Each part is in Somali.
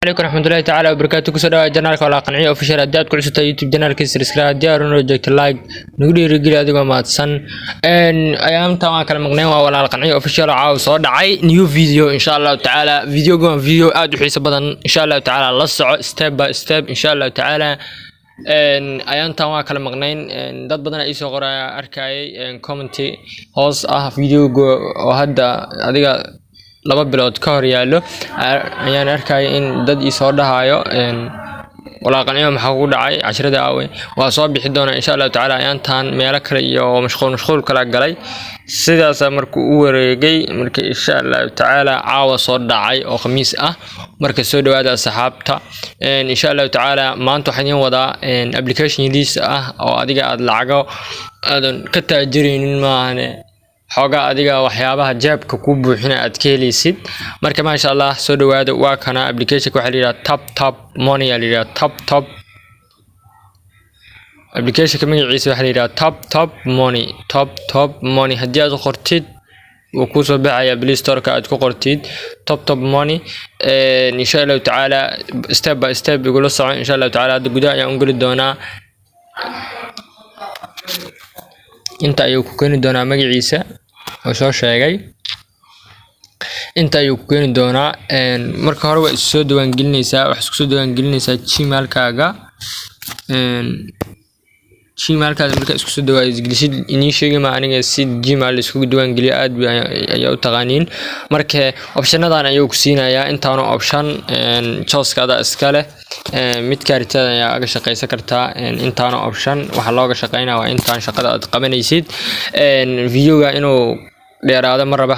Calaykum raxmatullahi tacaala wabarakaatu. Kusoo dhawaada channelka Walaa Qanciyo Official. Haddii aad ku cusubtahay YouTube channelkiisa, subscribe. Haddii aad noo joogto, like nagu dhiirigeli adigoo mahadsan. Ayaamta waan kala maqnayn. Waa Walaal Qanciyo Official oo caawa soo dhacay new video, insha Allahu tacaala. Videoga waa video aad u xiiso badan, insha Allahu tacaala. La soco step by step, insha Allahu tacaala. Ayaantan waa kala maqnayn. Dad badan ayaa iisoo qoraya, arkayay commenty hoos ah. Videoga oo hadda adiga 2 bilood ka hor yaallo ayaan arkaya in dad iisoo dhahayo: "Walaa Qanciyo, maxaa kugu dhacay? Casharada aawey?" Waa soo bixi doonaa, insha Allahu tacaala. Ayaantan meelo kale iyo mashquul mashquul kala galay, sidaasaa markuu u wareegay. Marka, insha Allahu tacaala, caawa soo dhacay oo Khamiis ah. Marka soo dhawaada, asxaabta. Insha Allahu tacaala, maanta waxaan idiin wadaa application yadiis ah oo adiga aad lacago aadan ka taajiraynin maahane, xoogaa adiga waxyaabaha jeebka ku buuxina aad ka helaysid. Marka, maasha Allah, soo dhawaada. Waa kana applicationka. Waxaa la yidhaha Tap Tap Money aa la yidhaha. Tap Tap applicationka magaciisa waxaa la yidhaha Tap Tap Money. Tap Tap Money haddii aad qortid, wuu kusoo baxaya Play Storeka. Aad ku qortid Tap Tap Money, insha Allahu tacaala, step by step igula soco, insha Allahu tacaala. Hadda gudaha ayaan u geli doonaa. Inta ayuu ku keeni doonaa magaciisa oo soo sheegay, inta ayuu ku keeni doonaa. Marka hore waa is soo diiwaangelinaysaa. Waxaad isku soo diiwaangelinaysaa Gmailkaaga. Gmailkaada markaa isku soo diiwaangelisid, inii sheegi ma aniga si Gmail iskugu diiwaangeliyo, aad ayaa u taqaaniin. Marka optionadan ayuu ku siinayaa, intaanu option choicekaada iska leh. Midka ritada ayaa aga shaqeysan kartaa. Intaanu option waxaa looga shaqeynaya waa intaan shaqada aad qabanaysid. Videoga inuu dheeraado ma raba.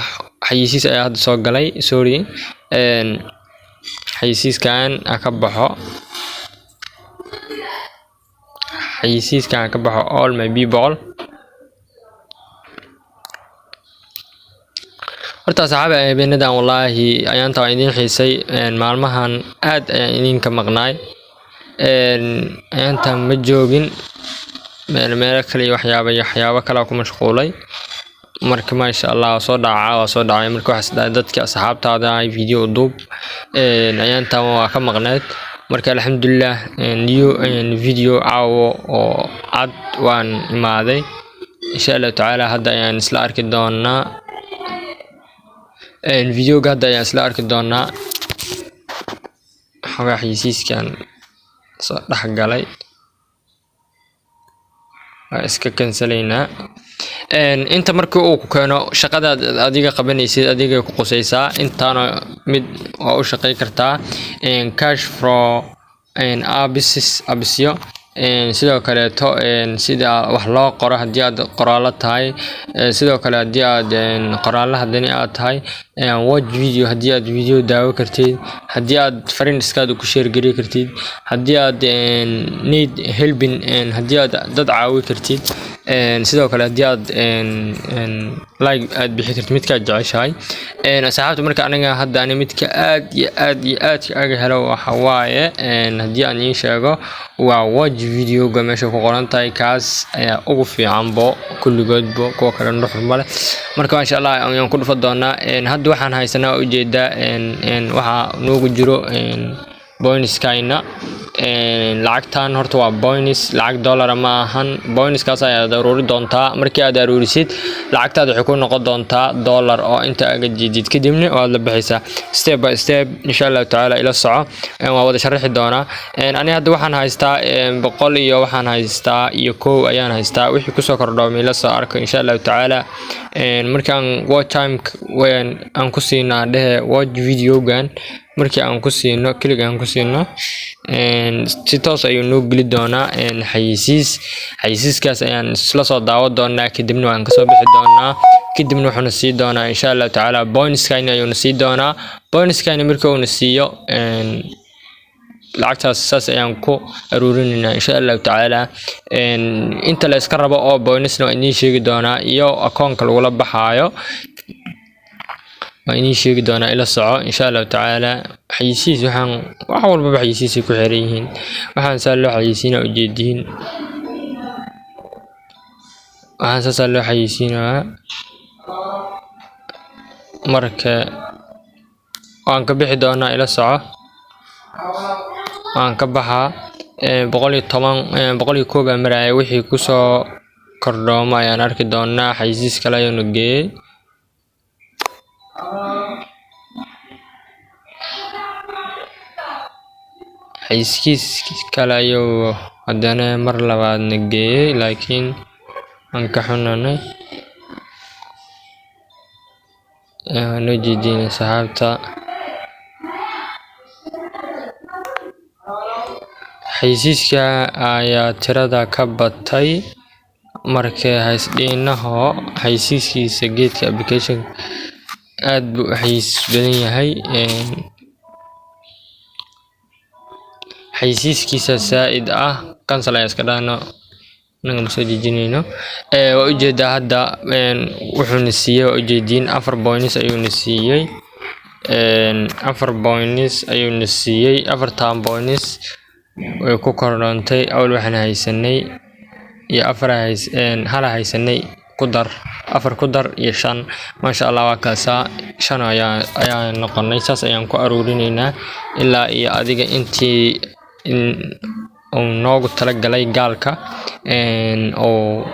Xayeysiis ayaa hadda soo galay, sorry. Xayeysiiskan ha ka baxo, xayeysiiskan ha ka baxo, all my people. Horta asxaabi, habeenadan wallaahi ayaanta waan idiin xiisay. Maalmahan aad ayaan idinka maqnaay. Ayaantan ma joogin, meel meelo kale iyo waxyaabo iyo waxyaabo kale ku mashquulay. Marka, maasha Allah, waa soo dhaca, waa soo dhacay. Marka waxaas dhahay dadka asxaabtaada ay video duub, ayaantan waa ka maqneed. Marka, alxamdulilah, new video caawo oo cad waan imaaday, insha Allahu tacaala. Hadda ayaan isla arki doonaa videoga, hadda ayaan isla arki doonaa. Xogaa xayeysiiskan soo dhex galay waa iska cancelaynaa. Inta markii uu ku keeno, shaqadaad adiga qabanaysid adiga ku qusaysaa. Intaana mid waa u shaqey kartaa: cash for apps, appsyo. Sidoo kaleeto sida wax loo qoro haddii aad qoraallo tahay, sidoo kale haddii aad qoraallo haddana aad tahay, watch video haddii aad video daawo kartid, haddii aad friendskaada ku share gari kartid, haddii aad need helping, haddii aad dad caawi kartid, sidoo kale haddii aad like aad bixi kartid midkaad jeceshahay, asxaabta. Marka aniga hadda ani midka aad iyo aad iyo aadka aga helo waxa waaye, haddii aan idiin sheego, waa watch videoga meesha ku qoran tahay. Kaas ayaa ugu fiicanbo kulligoodbo, kuwa kale nuxur male. Marka, maasha Allah, ayaan ku dhufa doonaa. Hadda waxaan haysanaa, ujeedaa, waxaa noogu jiro bonuskayna. Lacagtan horta waa bonus, lacag dollara ma ahan. Bonuskaas ayaad aruuri doontaa. Markii aad aruurisid, lacagtaada waxay ku noqon doontaa dollar oo inta aga jiidid, kadibna waad la bixaysaa. Step by step, insha Allahu tacaala, ila soco, waa wada sharaxi doonaa. Ani hadda waxaan haystaa 100 iyo waxaan haystaa iyo 1 ayaan haystaa. Wixii kusoo kordho mila soo arko, insha Allahu tacaala. Markaan watch time aan ku siino, aan dhehe watch videogan, markii aan ku siino, click aan ku siino, si toos ayuu noo geli doonaa xayeysiis. Xayeysiiskaas ayaan isla soo daawan doonaa, kadibna waan kasoo bixi doonaa. Kadibna wuxuuna sii doonaa, insha Allahu tacaala, bonuskayna ayuuna sii doonaa. Bonuskayna markii uuna siiyo, lacagtaas saas ayaan ku aruurinaynaa, insha Allahu tacaala. Inta la iska rabo oo bonusna waa idiin sheegi doonaa, iyo akoonka lagula baxaayo waa idiin sheegi doonaa. Ila soco, insha Allahu tacaala. Xayeysiis, waxaan wax walbaba xayeysiisay ku xiran yihiin. Waxaan saa loo xayeysiinaa ujeediin, waxaan saasaa loo xayeysiinaa. Marka waan ka bixi doonaa, ila soco. Waan ka baxaa. 110, 101 baa maraya. Wixii kusoo kordhooma ayaan arki doonaa. Xayisiis kale ayaanu geeyey. Xayisiis kale ayuu haddana mar labaadna geeyey, laakiin waan ka xunanay. Noo jeedin asxaabta, xayisiiska ayaa tirada ka batay. Marka haysdhinaho xayisiiskiisa geedka application aad buu u xayisiis badan yahay. Xayisiiskiisa saaid ah. Cancel ayaa iska dhahno, inaga ma soo dejinayno. Waa ujeedaa hadda wuxuuna siiyey, waa ujeediin, 4 points ayuuna siiyey. 4 points ayuuna siiyey. Afartan points way ku kordhoontay. Awal waxaan haysanay iyo afar hala haysanay, ku dar afar, ku dar iyo shan. Maasha Allah, waa kaasaa, shan ayaa noqonay. Saas ayaan ku aruurinaynaa ilaa iyo adiga intii uu noogu talagalay gaalka oo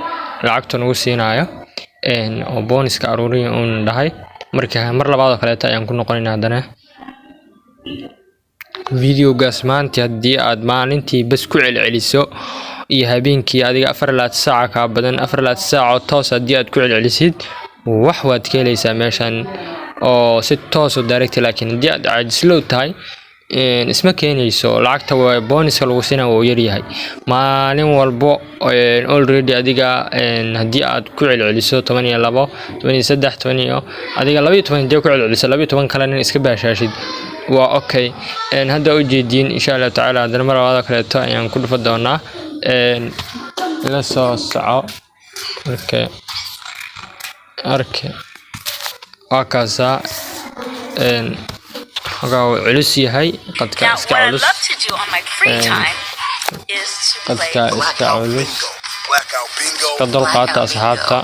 lacagta nagu siinayo oo bonuska aruuriya uuna dhahay. Marka mar labaad oo kaleeto ayaan ku noqonaynaa haddana videogaas. Maanta haddii aad maalintii bas ku celceliso iyo habeenkii, adiga 24 saaca kaa badan, 24 saac oo toos haddii aad ku celcelisid, wax waad ka helaysaa meeshan oo si toos oo direct. Laakiin haddii aad caajislow tahay, isma keenayso. Lacagta waa bonuska lagu siinaya wuu yaryahay maalin walbo. Already adiga haddii aad ku celceliso 12, 13, toban iyo adiga 12, haddii ku celceliso 12 kalena iska baashaashid, waa okay. Hadda ujeediin, insha Allahu tacaala, haddana mar labaad oo kaleeto ayaan ku dhufa doonaa. La soo soco. Marka waa kaasaa. Xogaa wuu culus yahay qadka, iska culus qadka, iska culus. Iska dulqaata, asxaabta.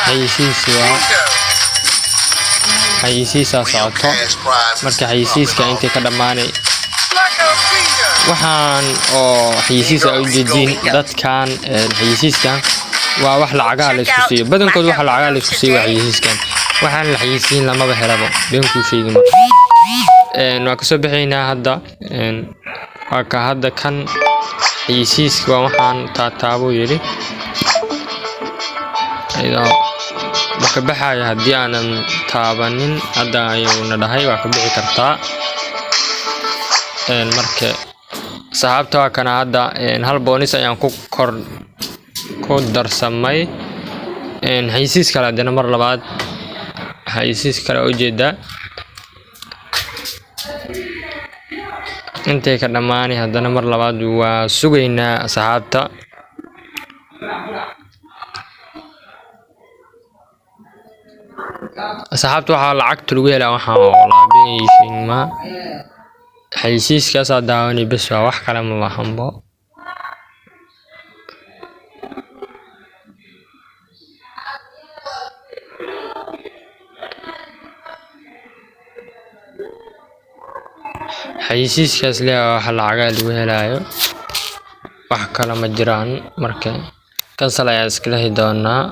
Xayisiis waa xayisiisaa socoto. Marka xayisiiska intay ka dhammaanay, waxaan oo xayisiis a ujeediin dadkan, xayisiiskan waa wax lacagaha la isku siiyo. Badankood waxa lacagaha la isku siiyo waa xayisiiskan. Waxaan la xayisiin lamaba helabo, been kuu sheegi ma. Waa kasoo bixaynaa hadda. Waa ka hadda kan xayisiiska waa waxaan taataabuu yidhi, iyadoo ma ka baxayo haddii aanan taabanin. Hadda ayuuna dhahay waa ka bixi kartaa. Marka saxaabta, waa kana hadda hal bonus ayaan ku kor ku darsamay. Xayisiis kale haddana mar labaad, xayisiis kale ujeedaa intay ka dhammaanay. Haddana mar labaad waa sugaynaa, asxaabta. Asxaabta, waxaa lacagta lagu helaa waxaan oo laabinaysiin ma xayisiiskaasaa daawanay bes, waa wax kale ma bahanbo. Xayisiiskaas le waxa lacagaha lagu helaayo, wax kale ma jiraan. Marka cancel ayaa iska lehi doonaa.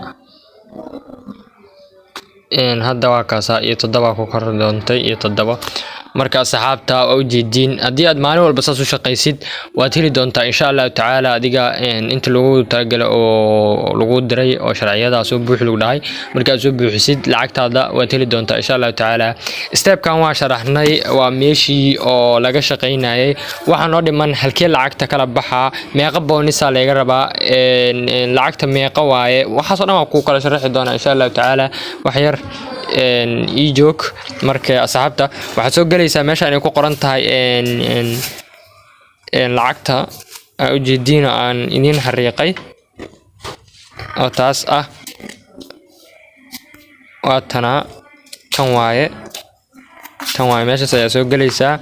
Hadda waa kaasaa, iyo toddoba ku kor doontay, iyo toddoba. Marka asxaabta, waa ujeediin, haddii aad maalin walba saas u shaqaysid, waad heli doontaa insha Allahu tacaala. Adiga inta lagu talagalay oo lagu diray oo sharciyada soo buuxi lagu dhahay, markaad soo buuxisid lacagtaada waad heli doontaa insha Allahu tacaala. Stepkan waa sharaxnay, waa meeshii oo laga shaqaynayay. Waxaa noo dhiman halkee lacagta kala baxaa, meeqa bonusa laga rabaa, lacagta meeqa waaye, waxaasoo dhan waa ku kala sharaxi doonaa insha Allahu tacaala. Wax yar ii joog. Marka asxaabta, waxaad soo galaysaa meesha inay ku qoran tahay lacagta aa ujeediin oo aan idiin xariiqay oo taas ah. Waa tanaa, tan waaye, tan waaye. Meeshaas ayaa soo galaysaa.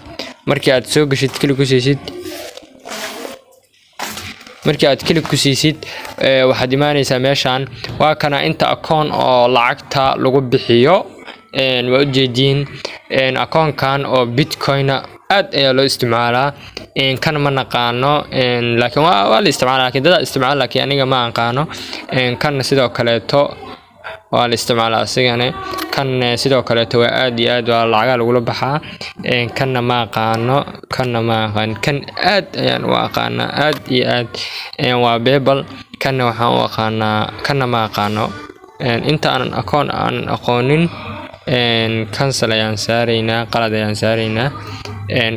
Markii aad soo gashid, click ku siisid, markii aad click ku siisid, waxaad imaanaysaa meeshan. Waa kana inta akoon oo lacagta lagu bixiyo, waa ujeediin. Akoonkan oo Bitcoin aad ayaa loo isticmaalaa. Kan ma naqaano, laakiin waa la isticmaalaa, laakiin dadaa isticmaala, laakiin aniga ma aqaano. Kan sidoo kaleeto waa la isticmaalaa asigane. Kan sidoo kaleeto waa aad iyo aad waa lacagaa lagula baxaa. Kanna ma aqaano, kanna ma aqaan. Kan aad ayaan u aqaanaa, aad iyo aad, waa PayPal. Kanna waxaan u aqaanaa, kanna ma aqaano. Inta aanan akoon aanan aqoonin, cancel ayaan saaraynaa, qalad ayaan saaraynaa.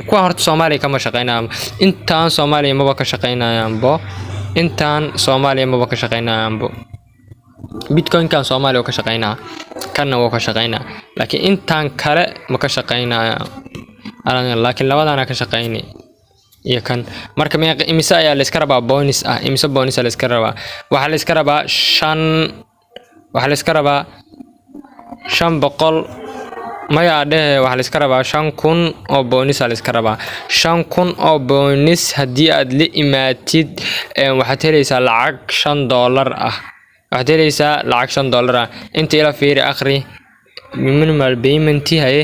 Kuwa horta Soomaaliya kama shaqeynayaan. Intaan Soomaaliya maba ka shaqeynayaanbo, intaan Soomaaliya maba ka shaqeynayaanbo. Bitcoin-kan Soomaaliya wuu ka shaqeynaa, kanna wuu ka shaqeynaa, laakiin intaan kale ma ka shaqeynaya, laakiin labadana ka shaqeyni iyo kan. Marka meeqa, imise ayaa la iska rabaa bonus ah? Imise bonus la iska rabaa? Waxaa la iska rabaa shan, waxaa la iska rabaa 500, maya dhehe, waxaa la iska rabaa 5000 oo bonus aa la iska rabaa. 5000 oo bonus haddii aad la imaatid, waxaad helaysaa lacag $5 ah. Waxaad helaysaa lacag $5 ah. Inta ila fiiri, akhri minimal payment haye.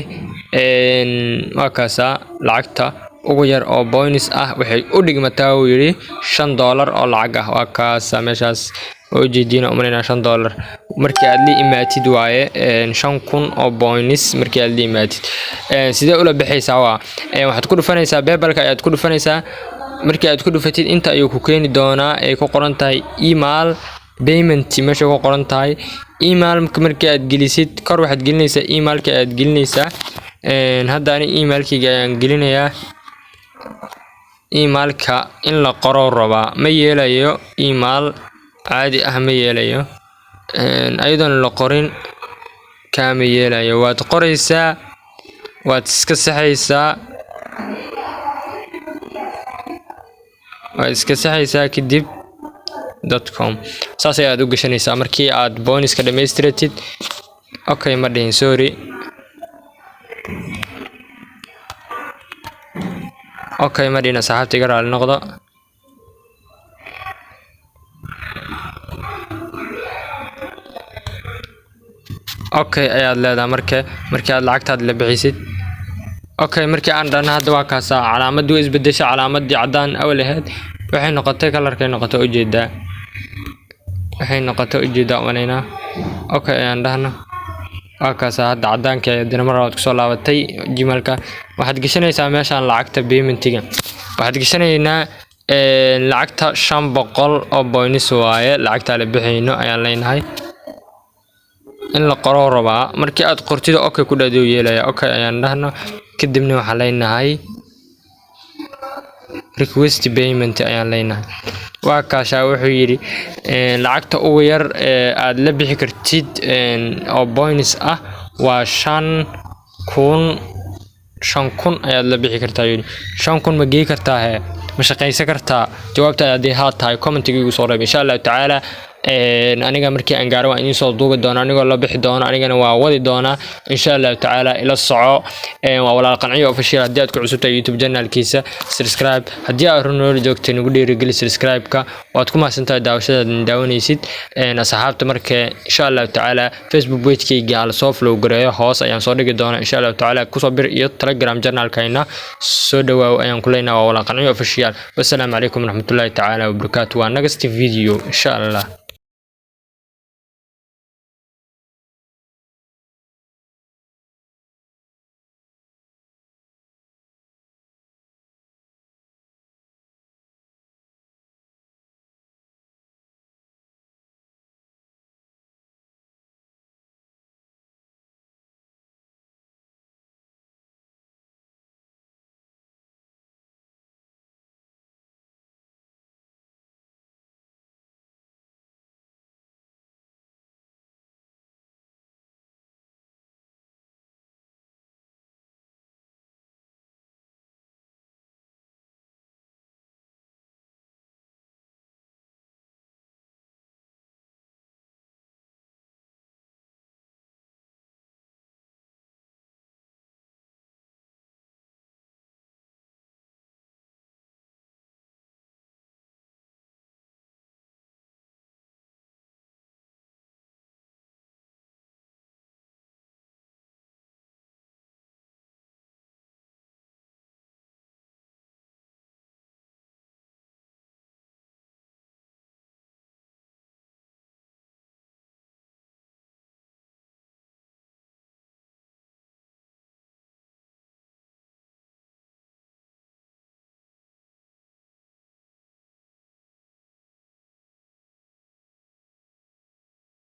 Waa kaasaa, lacagta ugu yar oo bonus ah waxay u dhigmataa, uu yidhi, $5 oo lacag ah. Waa kaasa meeshaas waa ujeediina umalaynaa. $5 markii aad la imaatid waaye, 5000 oo bonus markii aad la imaatid. Sidee ula baxaysaa? Waa waxaad ku dhufanaysaa PayPalka ayaad ku dhufanaysaa. Markii aad ku dhufatid, inta ayuu ku keeni doonaa ay ku qoran tahay email payment. Meesha ku qoran tahay email markii aad gelisid, kor waxaad gelinaysaa emailka ayaad gelinaysaa. Hadda ani emailkayga ayaan gelinayaa. Emailka in la qoro rabaa, ma yeelayo email caadi ah, ma yeelayo. Ayadoon la qorin kaama yeelayo. Waad qoraysaa, waad iska saxaysaa, waad iska saxaysaa, kadib .com saas ayaad u gashanaysaa markii aad bonuska dhammaystiratid. Okay, ma dhihin, sorry. Okay, ma dhihin, asxaabta iga raali noqdo. Okay ayaad leedahay marka markii aad lacagtaad la bixisid. Okay, markii aan dhahno hadda, waa kaasaa, calaamadii way isbedeshay. Calaamadii caddaan awal ahayd waxay noqotay colorkay noqotay, ujeedaa, waxay noqotay, ujeedaa umalaynaa. Okay ayaan dhahno, waa kaasaa, hadda caddaanka haddana mar labaad kusoo laabatay. Gmailka waxaad gashanaysaa meeshaan lacagta paymentiga waxaad gashanaynaa lacagta 500 oo bonus waaye lacagtaa la bixayno ayaan leenahay. In la qoro rabaa. Markii aad qortid, okay ku dhahdo yeelaya. Okay ayaan dhahno, kadibna waxaan leenahay request payment ayaan leenahay. Waa kaashaa, wuxuu yidhi lacagta ugu yar ee aad la bixi kartid oo bonus ah waa 5000. 5000 ayaad la bixi kartaa, yidhi. 5000 ma gei kartaa hee? Ma shaqaysan kartaa? Jawaabta haddii haa tahay, commentiga igu soo reeb. Insha Allahu tacaala, aniga markii aan gaaro waan idiin soo duubi doonaa anigoo la bixi doono, anigana waa wadi doonaa insha Allahu tacaala. Ila soco, waa Walaal Qanciyo Official. Haddii aad ku cusub tahay YouTube channelkiisa, subscribe. Haddii aad run noola joogtay, nagu dhiirigeli subscribe-ka. Waad ku mahadsantahay daawashadaad daawanaysid, asxaabta. Marka insha Allahu tacaala Facebook page-kayga aan lasoo follow gareeyo, hoos ayaan soo dhigi doonaa insha Allahu tacaala. Kusoo bir iyo Telegram channelkayna. Soo dhawaaw ayaan ku leenahay. Waa Walaal Qanciyo Official. Wassalaamu calaykum waraxmatullaahi tacaala wabarakaatu. Waa next video insha Allah.